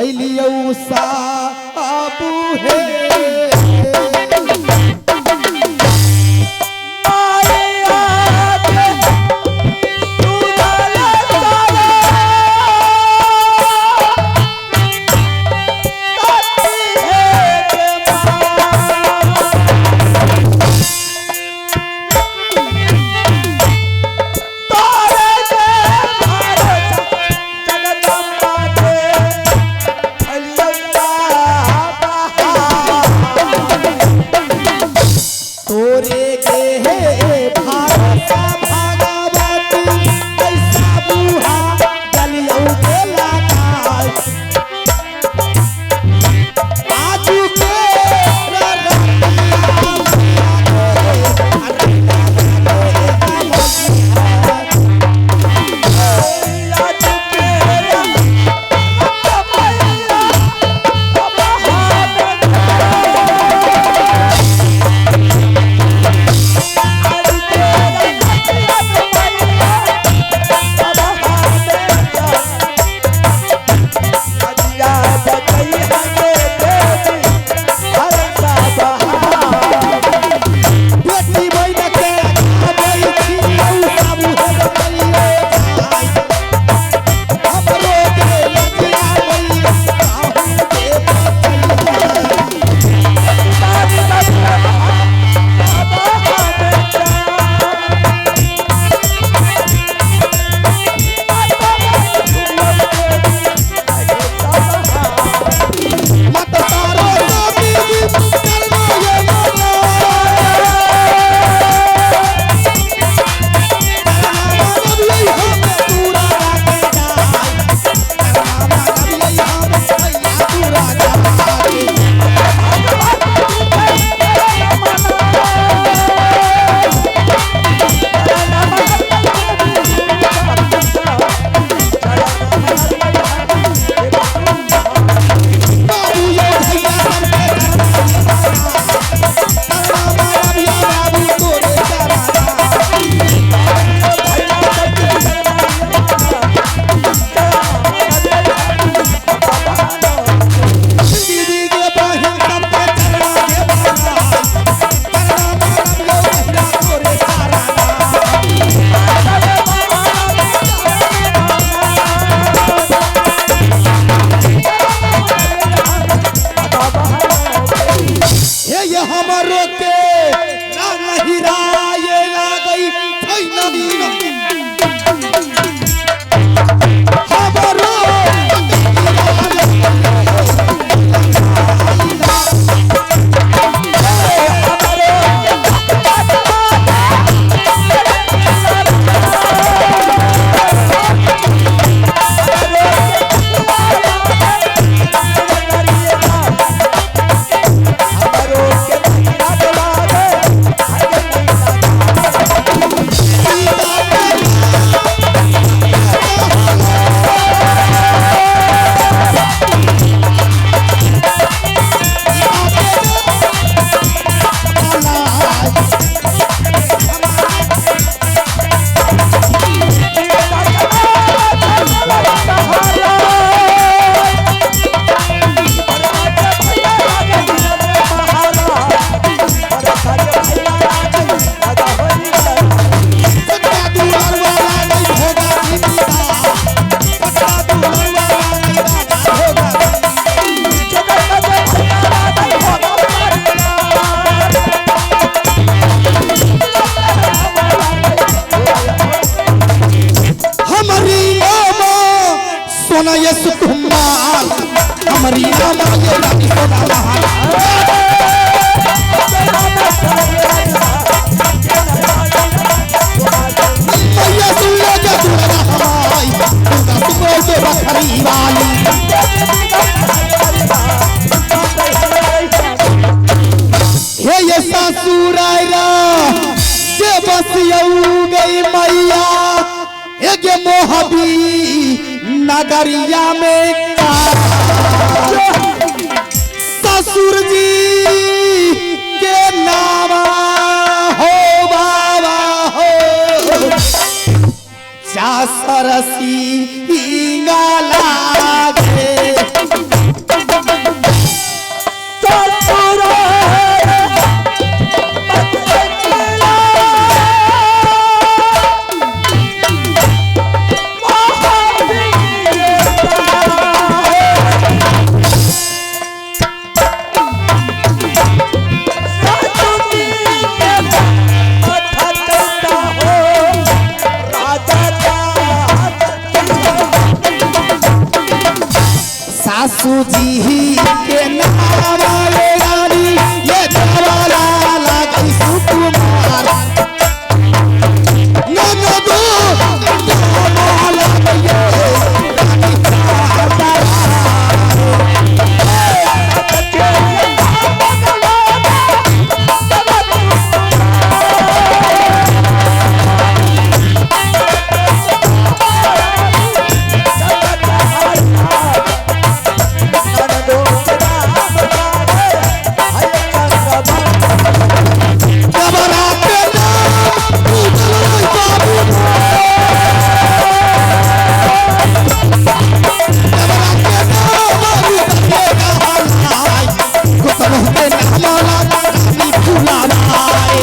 भैलियौ साबू हे। नगरिया में ससुर जी के नामा हो बाबा हो चासरसी लागे। सासू जी के नाम रानी ये देवरा लागई सुकुमार ननदो नाम लागई रानी देवरा के नाम उजल बाबू देवरा के नाम उजल गहलाई गोतम के नाम रानी फुलाबाई।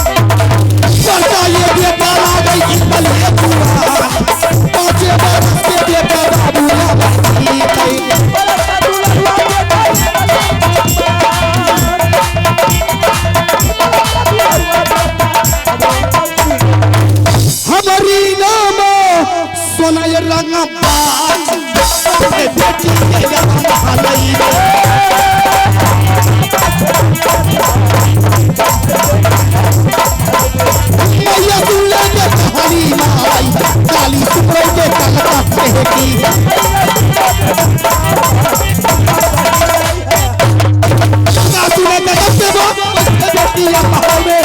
बड़का ये बेटा लागई बलिए पूरा पांचे बरस के बेटा बाबू लागई। हमारी नाम सोनाय रंग बाई बेटी के जमाई। मैया सुनले के कहानी माई काली सुप्रौ के कलका की सुने के गप्पे बो बेटी अम्मा में।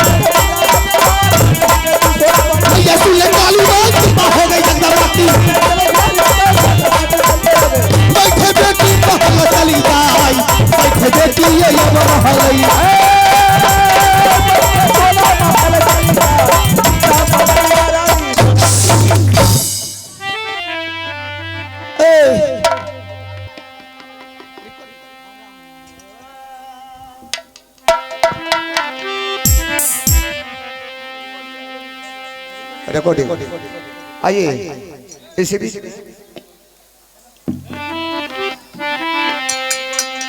मैया सुनले काली माई कृपा हो गई जगदम्बा। बैठे बेटी महल चली जाई बैठे बेटी ये महल। रिकॉर्डिंग आइए इसी बीच